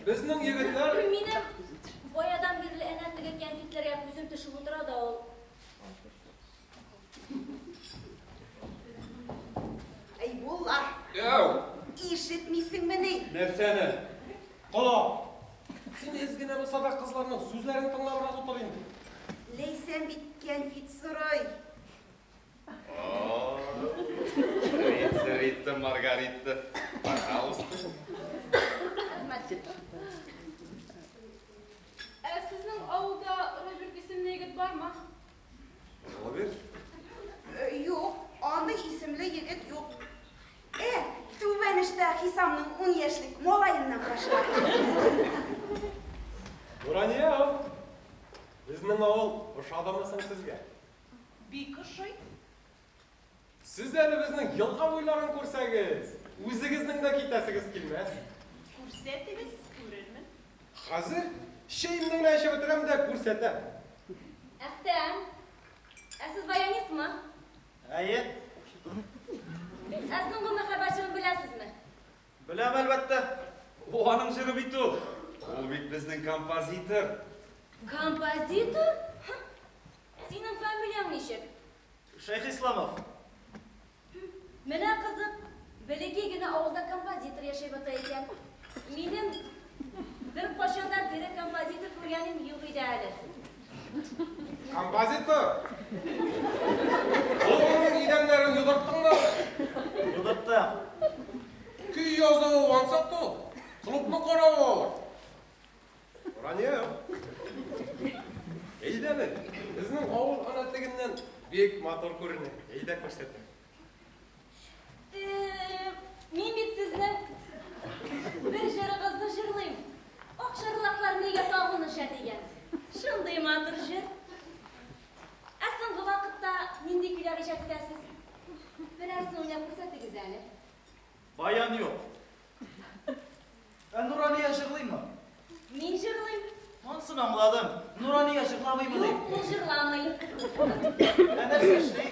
Безнең егетләр... Минем баядан бирле әнә теге кәнфитләргә күзем төшеп утыра да ул. Әй, Булла! Әү! Ишетмисеңмени? Нәрсәне? Колак! Син әз генә булса да кызларның сүзләрен тыңлабрак утыр инде. Ләйсән бит кәнфит сорый. О, Рита, Рита, Маргарита, пожалуйста. Рәхмәт. Ә сезнең авылда Роберт исемле егет бармы? Роберт? Юк, андый исемле егет юк. Ә, түбән очта Хисамның ун яшьлек малаеннан башка. Нурания, безнең авыл ошадымы соң сезгә? Бик ошый. Сез әле безнең елга буйларын күрсәгез, үзегезнең дә китәсегез килмәс. Күрсәтегез, күрермен. Хәзер чәемне генә эчеп бетерәм дә күрсәтәм. Әхтәм, ә сез баянистмы? Әйе. Ә соңгы мәхәббәт җырын беләсезме? Беләм, әлбәттә. Бу аның җыры бит ул. Ул бит безнең композитор. Композитор? Һы. Синең фамилияң ничек? Шәйхисламов. Менә кызык, бәләкәй генә авылда композитор яшәп ята икән. Минем беркайчан да тере композитор күргәнем юк иде әле. Композитор! Клубыңның идәннәрен юдырттыңмы? Юдырттым. Көй язуы ансат ул. Клубны каравы авыр. Рания, әйдә әле, безнең авыл ана тегеннән бик матур күренә. Әйдә күрсәтәм. Мин бит сезнең бер җырыгызны җырлыйм. Акчарлаклар нигә тагын оча дигән. Шундый матур җыр. Ә соңгы вакытта нинди көйләр иҗат итәсез? Берәрсен уйнап күрсәтегез әле. Баян юк. Ә Нурания җырлыймы? Мин җырлыйм. Монысын аңладым. Нурания җырламыймы дип. Юк, ул җырламый. Ә нәрсә эшли?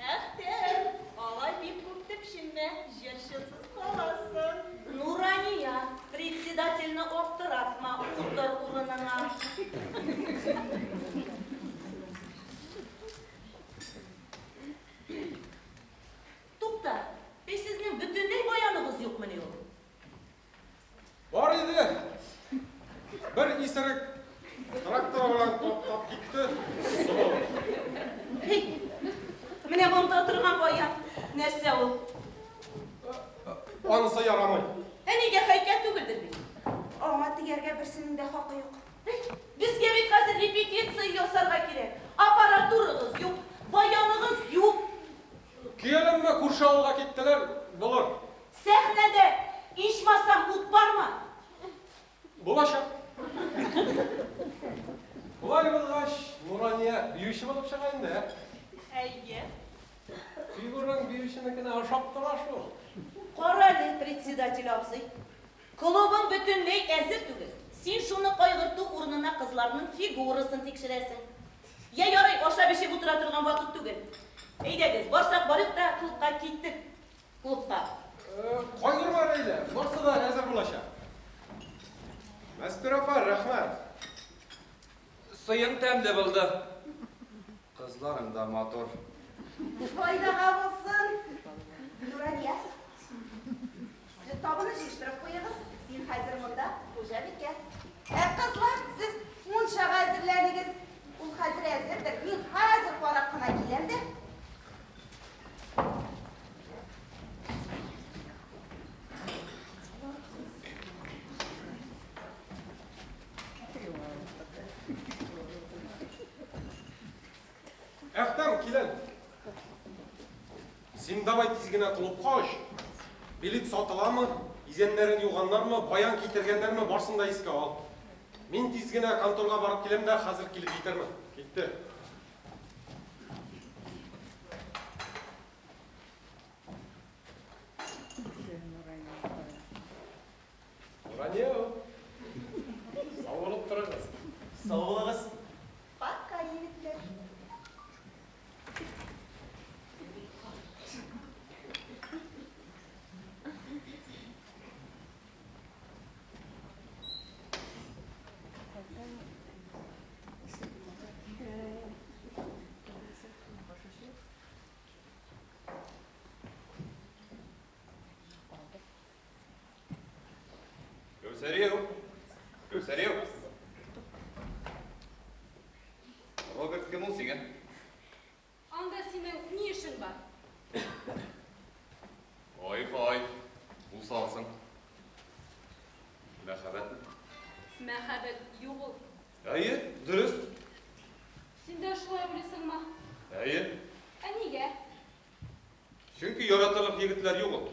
Әхтәм, алай бик күп төпченмә, җырчысыз каласың. Нурания, председательне аптыратма, утыр урыныңа. Тукта, әй сезнең бөтенләй баяныгыз юкмыни ул? Бар иде. Бер исерек трактор белән таптап китте. Һей, менә монда торган баян. Нәрсә ул? Анысы ярамый. Ә нигә һәйкәл түгелдер бит? Аңа тияргә берсенең дә хакы юк. Безгә бит хәзер репетиция ясарга кирәк. Аппаратурагыз юк, баяныгыз юк. Кияләнмә, күрше авылга киттеләр, булыр. Сәхнәдә ичмасам ут бармы? Булачак. Болай булгач, Нурания биюче булып чыга инде, ә? Әйе. Фигураң биюченекенә ошап тора шул. Карале, председатель абзый. Клубың бөтенләй әзер түгел. Син шуны кайгырту урынына кызларның фигурасын тикшерәсең. Я ярый, ашап-эчеп утыра торган вакыт түгел. Әйдәгез, барсак барыйк та клубка киттек. Клубка. Кайгырма, Рәйлә, барсы да әзер булачак. Мәстүрә апа, рәхмәт. Сыең тәмле булды. Кызларың да матур. Файдага булсын. Нурания, табыны җыештырып куегыз. Син хәзер монда хуҗабикә. Ә кызлар, сез мунчага әзерләнегез. Ул хәзер әзердер. Мин хәзер карап кына киләм дә. Әхтәм, килен. Син давай тиз генә клубка оч. Билет сатыламы, изәннәрен юганнармы, баян китергәннәрме, барсын да искә ал. Мин тиз генә конторга барып киләм дә, хәзер килеп җитәрмен. Китте. Нурания, сау булып торыгыз. Сау булыгыз. Пока, егетләр. Кәүсәрия! Кәүсәрия! Роберт кем ул сиңа? Анда синең ни эшең бар? Ай-һай, усалсың. Мәхәббәтме? Мәхәббәт юк ул. Әйе, дөрес. Син дә шулай уйлыйсыңмы? Әйе. Ә нигә? Чөнки яратырлык егетләр юк ул.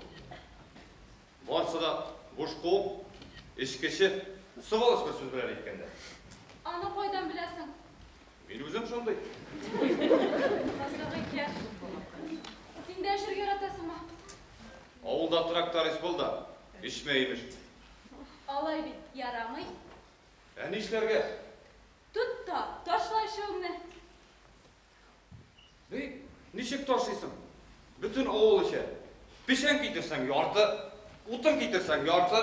Барсы да буш куык, эчкече, сволочь бер сүз белән әйткәндә. Аны кайдан беләсең? Мин үзем шундый. Кызык икән. Син дә эчәргә яратасыңмы? Авылда тракторист бул да, эчмә имеш. Алай бит ярамый. Ә нишләргә? Тот та, ташла эчүеңне. Бей, ничек ташлыйсың? Бөтен авыл эчә. Печән китерсәң ярты, утын китерсәң ярты.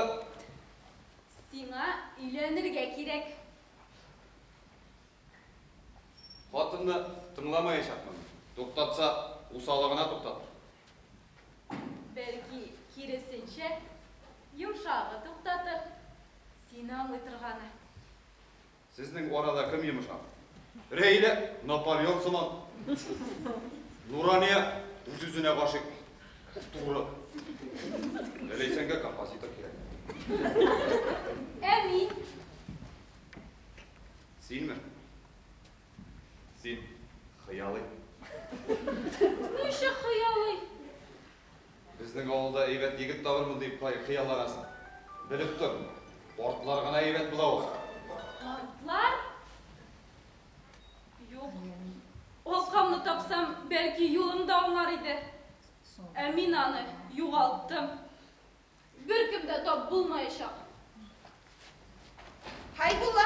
Сиңа өйләнергә кирәк. Хатынны тыңламаячакмын. Туктатса, усалы гына туктатыр. Бәлки, киресенчә, йомшагы туктатыр. Сине аңлый торганы. Сезнең арада кем йомшак? Рәйлә Наполеон сыман. Нурания үз-үзенә гашыйк. Туры. Ләйсәнгә композитор кирәк. Ә мин? Синме? Син хыялый. Ничек хыялый? Безнең авылда әйбәт егет табырмын дип хыялланасың. Белеп тор, картлар гына әйбәт була ул. Картлар? Юк. Алкамны тапсам, бәлки юлым да уңар иде. Ә мин аны югалттым. Беркем дә тап булмаячак. Хәйбулла,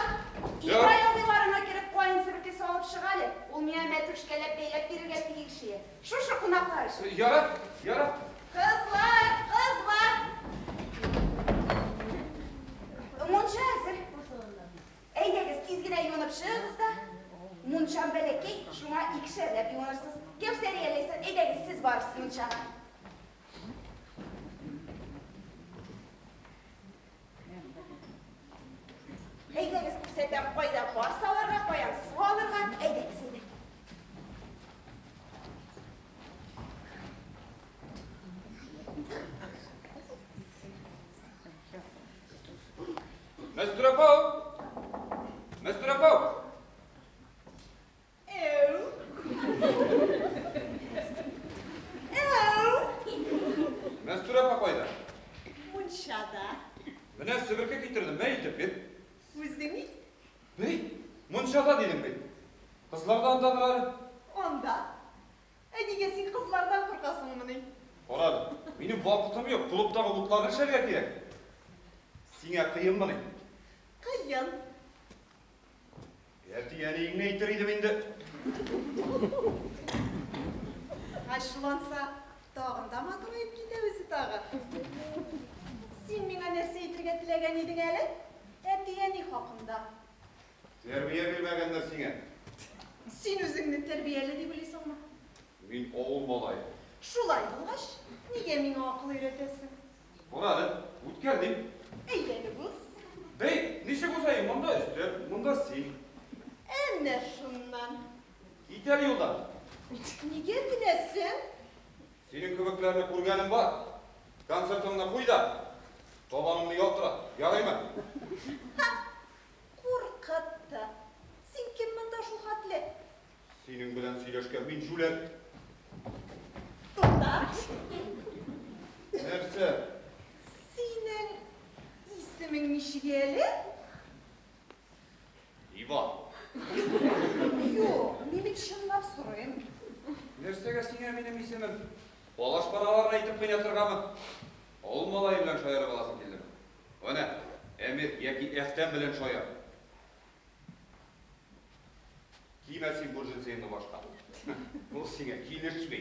Ибрай абыйларына кереп каен себеркесе алып чык әле. Ул миңа мәтрүшкәләп бәйләп бирергә тиеш иде. Шушы кунаклар өчен. Ярар, ярар. Кызлар, кызлар! Мунча әзер. Әйдәгез, тиз генә юынып чыгыгыз да. Мунчам бәләкәй, шуңа икешәрләп юынырсыз. Кәүсәрия Ләйсән, әйдәгез, сез барырсыз мунчага. Әйдәгез, күрсәтәм, кайда пар салырга, каян су алырга. Әйдәгез, әйдә. Мәстүрә апау! Мәстүрә апау! Эу. Эу. Мәстүрә апа кайда? Мунчада. Менә себерке китердем, мә илтеп бир. Үзең ит. Бей, мунчада дидең бит. Кызлар да андадыр әле. Анда. Ә нигә син кызлардан куркасыңмыни? Кара әле, минем вакытым юк, клубтагы утларны эшләргә кирәк. Сиңа кыенмыни? Кыен. Әти-әниеңне әйтер идем инде. Ачуланса, тагын да матураеп китә үзе тагы. Син миңа нәрсә әйтергә теләгән идең әле? Әти-әни хакында. Тәрбия бирмәгәннәр сиңа. Син үзеңне тәрбияле дип уйлыйсыңмы? Мин авыл малае. Шулай булгач, нигә миңа акыл өйрәтәсең? Кара әле, үткәр дим. Әйләнеп уз. Бей, ничек узайым? Монда өстәл, монда син. Әнә шуннан. Кит әле юлдан. Нигә көләсең? Синең кебекләрне күргәнем бар. Концертыңны куй да, табаныңны ялтырат. Ярыймы? Ха! Куркытты. Син кем монда шул хәтле? Синең белән сөйләшкән мин җүләр. Тукта. Нәрсә? Синең исемең ничек әле? Иван. Юк, мин бит чынлап сорыйм. Нәрсәгә сиңа минем исемем? Алашпаналарны әйтеп кыйнатыргамы? Авыл малае белән шаярып аласың килдеме? Әнә, Әмир яки Әхтәм белән шаяр. Кимә син бу джинсыңны башка. Ул сиңа килешми.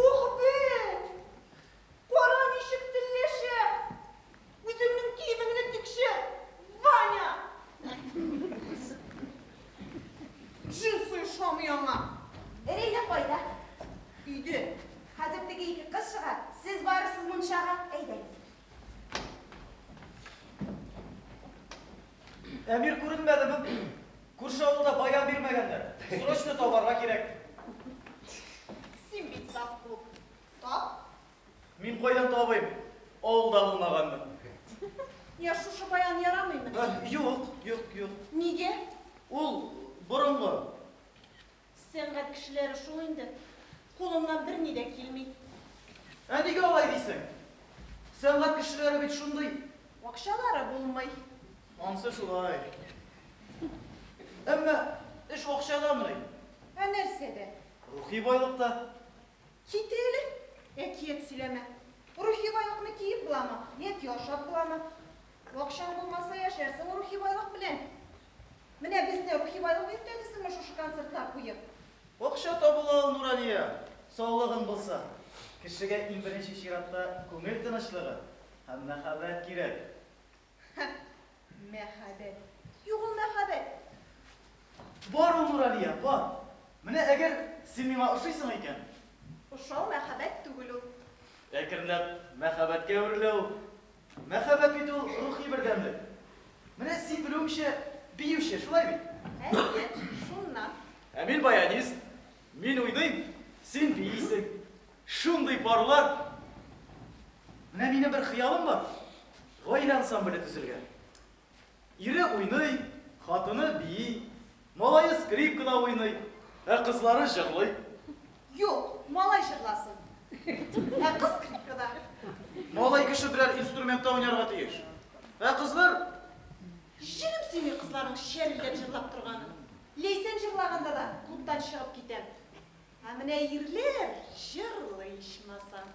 Ух бит! Кара ничек телләшә! Үзеңнең киемеңне тикшер, Ваня! Джинсы ошамый аңа. Рәйлә кайда? Өйдә. Хәзер теге Теге ике кыз чыга, сез барырсыз мунчага. Әйдәгез. Әмир күренмәдеме? Күрше авылда баян бирмәгәннәр. Срочно табарга кирәк. Син бит завклуб. Тап. Мин кайдан табыйм? Авылда булмаганны. Я шушы баян ярамыймы? Юк, юк, юк. Нигә? Ул борынгы. Сәнгать кешеләре шул инде. Кулыңнан берни дә килми. Ә нигә алай дисең? Сәнгать кешеләре бит шундый. Акчалары булмый. Ансы шулай. Әмма эш акчадамыни? Ә нәрсәдә? Рухи байлыкта. Кит әле, әкият сөйләмә. Рухи байлыкны киеп буламы, яки ашап буламы? Акчаң булмаса яшәрсең рухи байлык белән. Менә безне рухи байлык дип әйтәсеңме шушы концертлар куеп? Акча табыла ул, Нурания, саулыгың булса. Кешегә иң беренче чиратта күңел тынычлыгы һәм мәхәббәт кирәк. Мәхәббәт. Юк ул мәхәббәт. Бар ул, Нурания, бар. Менә әгәр син миңа ошыйсың икән. Ошау мәхәббәт түгел ул. Әкренләп мәхәббәткә әверелә ул. Мәхәббәт бит ул рухи бердәмлек. Менә син белүемчә, биюче, шулай бит? Әйе, шуннан. Ә мин баянист. Мин уйныйм, син биисең. Шундый парлар. Менә минем бер хыялым бар. Гаилә ансамбле төзелгән. Ире уйный, хатыны бии, малае скрипкада уйный, ә кызлары җырлый. Юк, малай җырласын. Ә кыз скрипкада. Малай кеше берәр инструментта уйнарга тиеш. Ә кызлар? Җенем сөйми кызларның чәрелдәп җырлап торганын. Ләйсән җырлаганда да клубтан чыгып китәм. Ә менә ирләр җырлый ичмасам.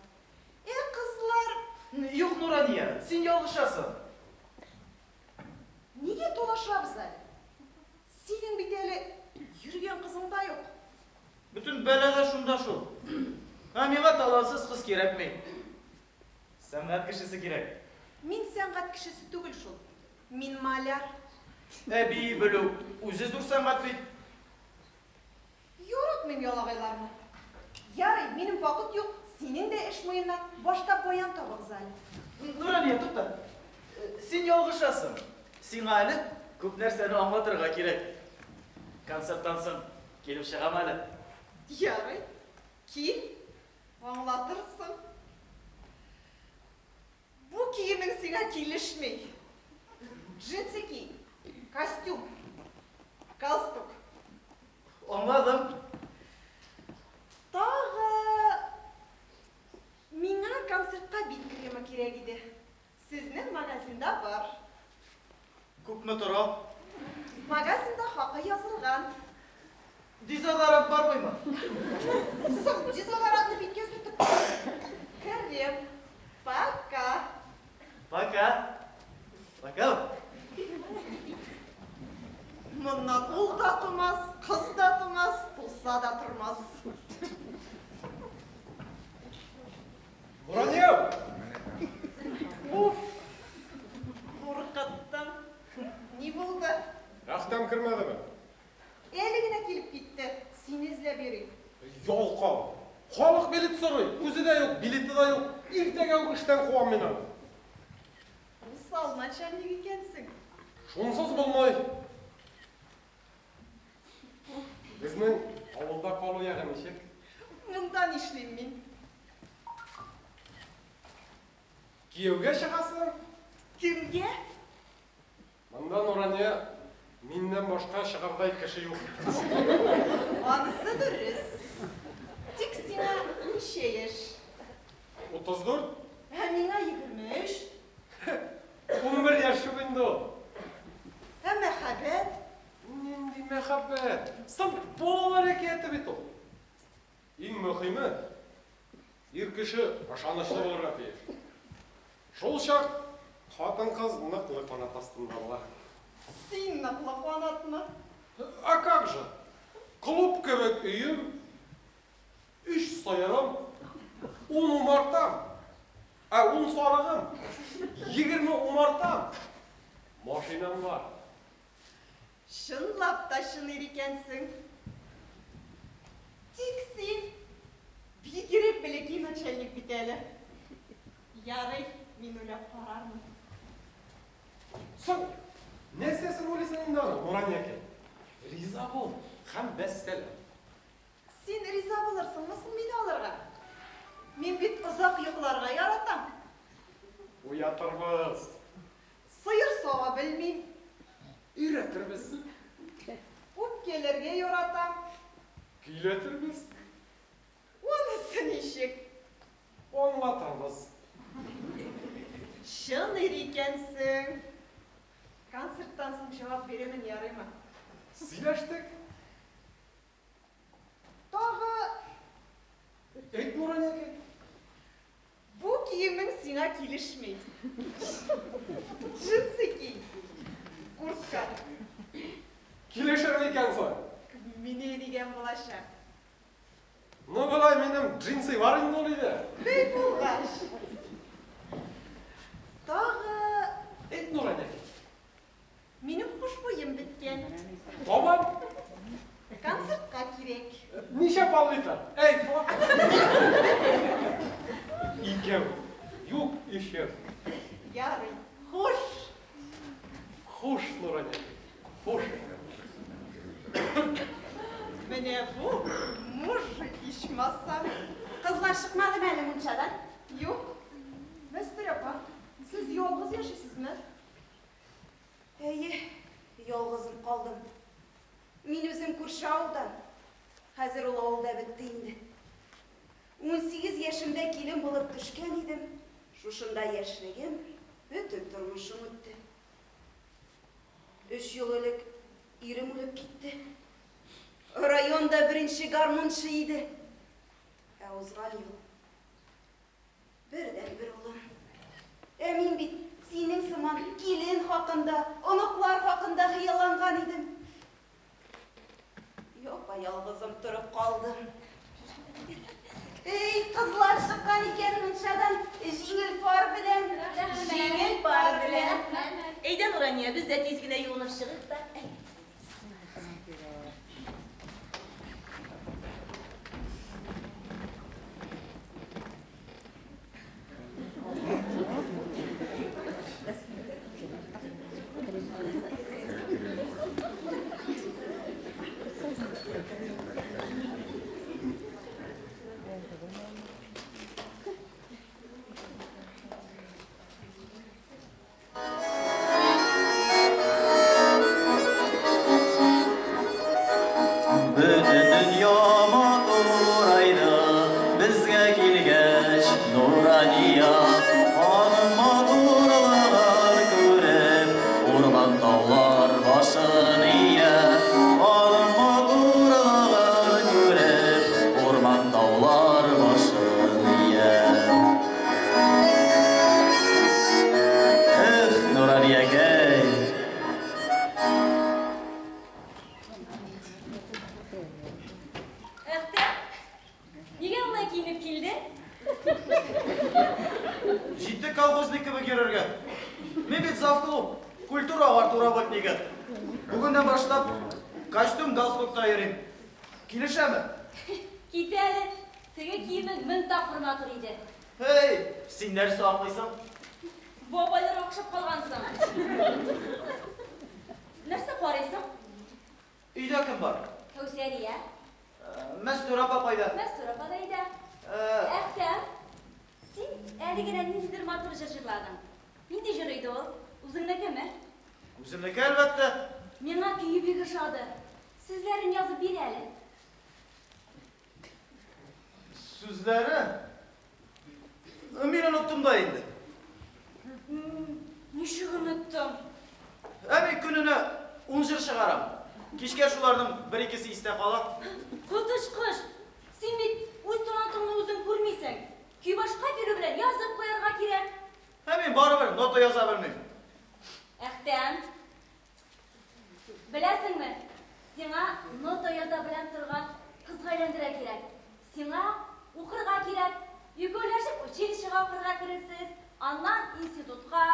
Ә кызлар... Юк, Нурания, син ялгышасың. Нигә талашабыз әле? Синең бит әле йөргән кызың да юк. Бөтен бәла дә шунда шул. Ә миңа талантсыз кыз кирәкми. Сәнгать кешесе кирәк. Мин сәнгать кешесе түгел шул. Мин маляр. Ә бии белү үзе зур сәнгать бит. Яратмыйм ялагайларны. Ярый, минем вакыт юк, синең дә эш муеннан. Башта баян табыгыз әле. Нурания, тукта. Син ялгышасың. Сиңа әле күп нәрсәне аңлатырга кирәк. Концерттан соң килеп чыгам әле. Ярый, кил, аңлатырсың. Бу киемең сиңа килешми. Джинсы ки, костюм, галстук. Аңладым. Тагы миңа концертка бит кремы кирәк иде. Сезнең магазинда бар. Күпме тора? Магазинда хакы язылган. Дезодорант бармыймы? Соң, дезодорантны биткә сөртеп керем. Пока. Пока. Пока. Моннан ул да тумас, кыз да тумас, туса да тормас. Нурания! Уф! Куркыттым. Ни булды? Әхтәм кермәдеме? Әле генә килеп китте. Сине эзләп йөри. Ялкау. Халык билет сорый. Үзе дә юк, билеты да юк. Иртәгә үк эштән куам мин аны. Усал начальник икәнсең. Шунсыз булмый. Безнең авылда калу ягы ничек? Монда нишлим мин? Кияүгә чыгасың? Кемгә? Монда, Нурания, миннән башка чыгардай кеше юк. Анысы дөрес. Тик сиңа ничә яшь? 34. Ә миңа 23. 11 яшь юк инде ул. Ә мәхәббәт? Нинди мәхәббәт? Соң балалар әкияте бит ул. Иң мөһиме, ир кеше ышанычлы булырга тиеш. Шул чак хатын-кыз ныклы канат астында була. Син ныклы канатмы? А как же? Клуб кебек өем, 3 сыерым, 10 умартам, ә 10 сарыгым, 20 умартам, машинам бар. Чынлап та чын ир икәнсең. Тик син Бигрәк бәләкәй начальник бит әле. Ярый, мин уйлап карармын. Соң, нәрсәсен уйлыйсың инде аны, Нураниякәй? Риза бул һәм вәссәлам. Син риза булырсыңмы соң мине алырга? Мин бит озак йокларга яратам. Уятырбыз. Сыер сава белмим. Өйрәтербез. Үпкәләргә яратам. Көйләтербез. Онысы ничек? Аңлатырбыз. Чын ир икәнсең. Концерттан соң җавап бирермен, ярыймы? Сөйләштек. Тагы Әйт, Нураниякәй. Бу киемең сиңа килешми. Джинсы ки. Куртка. Килешер микән соң? Мине дигән булачак. Ну, болай минем джинсы бар инде ул өйдә. Бей булгач. Тагы Әйт, Нураниякәй. Минем хушбуем беткән. Табам. Концертка кирәк. Ничә пол-литр? Әй, фу. Икәү. Юк, өчәү. Ярый. Хуш. Хуш, Нураниякәй. Хуш. Менә бу мужик ичмасам. Кызлар чыкмадымы әле мунчадан? Юк. Мәстүрә апа, сез ялгыз яшисезме? Әйе, ялгызым калдым. Мин үзем күрше авылдан. Хәзер ул авыл да бетте инде. 18 яшемдә килен булып төшкән идем. Шушында яшьлегем, бөтен тормышым үтте. 3 ел элек ирем үлеп китте. Районда беренче гармунчы иде. Ә узган ел бердән-бер улым. Ә мин бит синең сыман килен хакында, оныклар хакында хыялланган идем. Япа ялгызым торып калдым. Эй, кызлар чыккан икән мунчадан җиңел пар белән. Җиңел пар белән. Әйдә, Нурания, без дә тиз генә юынып чыгыйк та. Бөтен дөнья матурайды, безгә килгәч Нурания. Аның матурлыгын күреп, урман таулар башын ия. Аның матурлыгын күреп, урман таулар башын ия. Эх, Нураниякәй! Әхтәм, нигә болай киенеп килдең? Җитте колхозник кебек йөрергә. Мин бит завклуб, культура агарту работнигы. Бүгеннән башлап костюм, галстукта йөрим. Килешәме? Кит әле, теге киемең мең тапкыр матур иде. Һей, син нәрсә аңлыйсың? Бабайларга охшап калгансың. Нәрсә карыйсың? Өйдә кем бар? Кәүсәрия. Мәстүрә апа кайда? Мәстүрә апа да өйдә. Әхтәм, син әле генә ниндидер матур җыр җырладың. Нинди җыр иде ул? Үзеңнекеме? Үземнеке, әлбәттә. Миңа көе бик ошады. Сүзләрен язып бир әле. Сүзләре? Мин оныттым да инде. Ничек оныттың? Ә мин көненә 10 җыр чыгарам. Кичкә шуларның бер-икесе истә кала. Коточкыч! Син бит үз талантыңны үзең күрмисең. Көй башка килү белән язып куярга кирәк. Ә мин барыбер нота яза белмим. Әхтәм, беләсеңме, сиңа нота яза белән торган кызга әйләндерә кирәк. Сиңа укырга кирәк. Икәүләшеп училищега укырга керерсез, аннан институтка.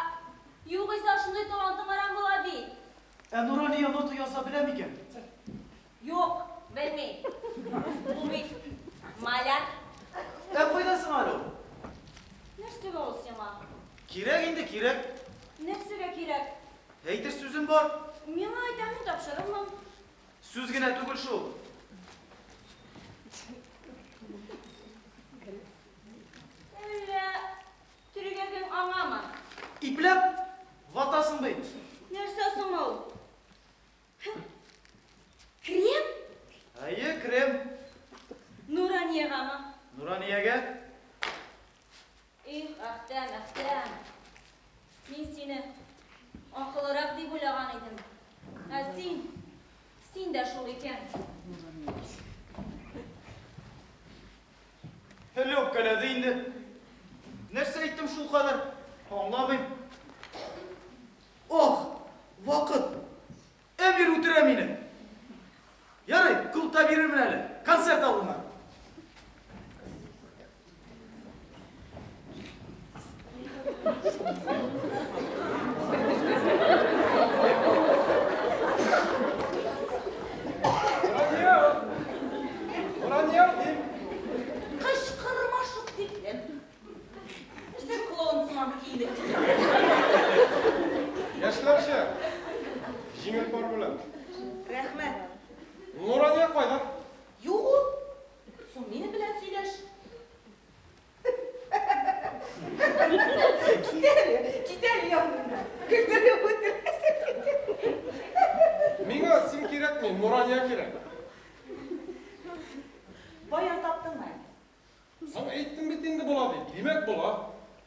Югыйсә шундый талантың арам була бит. Ә Нурания нота яза белә микән? Юк, белми. Ул бит маляр. Ә кайда соң әле ул? Нәрсәгә ул сиңа? Кирәк инде, кирәк. Нәрсәгә кирәк? Әйтер сүзем бар. Миңа әйт, мин тапшырырмын. Сүз генә түгел шул. Әллә төргәгең аңамы? Ипләп ватасың бит. Нәрсә соң ул? Крем? Әйе, крем. Нураниягәме? Нураниягә. Их, Әхтәм, Әхтәм. Мин сине акыллырак дип уйлаган идем. Ә син, син дә шул икән. Әллә үпкәләде инде. Нәрсә әйттем шул кадәр? Аңламыйм. Ох, вакыт. Әмир үтерә мине. Ярый, клубта бирермен әле. Концерт алдыннан. Нурания! Нурания, дим. Кычкырма шул тиклем. Нәрсә клоун сыман киенеп? Яшьләрчә, җиңел пар белән. Рәхмәт. Нурания кайда? Юк ул. Соң минем белән сөйләш. Кит әле, кит әле янымнан. Көлдереп үтерәсең. Миңа син кирәкми, Нурания кирәк. Баян таптыңмы әле? Соң әйттем бит инде була дип. Димәк, була.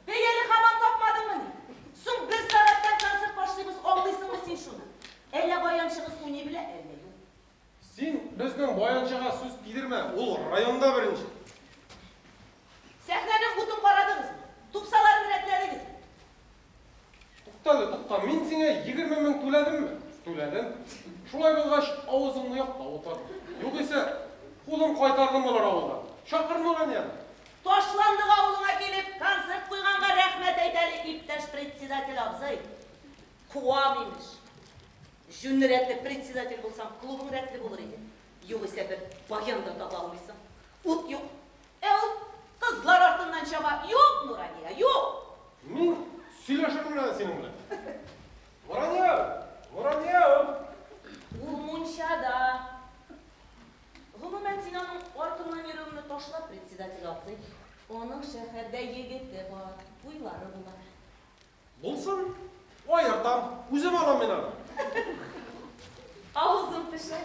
Бәй әле һаман тапмадыңмыни? Соң бер сәгатьтән концерт башлыйбыз, аңлыйсыңмы син шуны? Әллә баянчыгыз уйный белә, әллә юк. Син безнең баянчыга сүз тидермә, ул районда беренче. Сәхнәнең утын карадыгызмы? Тупсаларын рәтләдегезме? Тукта әле, тукта, мин сиңа 20 мең түләдемме? Түләдем. Шулай булгач, авызыңны яп та утыр. Югыйсә, кулым кайтардым булыр авылга. Чакыр Нуранияне. Ташландык авылыңа килеп, концерт куйганга рәхмәт әйт әле, иптәш председатель абзый. Куам, имеш. Җүнле рәтле председатель булсаң, клубың рәтле булыр иде. Югыйсә бер баян да таба алмыйсың. Ут юк. Ә ул кызлар артыннан чаба. Юк, Нурания, юк. Мин сөйләшермен әле синең белән. Нурания! Нурания! Ул мунчада. Гомумән, син аның артыннан йөрүеңне ташла, председатель абзый. Аның шәһәрдә егете бар, туйлары була. Булсын. Аертам. Үзем алам мин аны. Авызым пешә.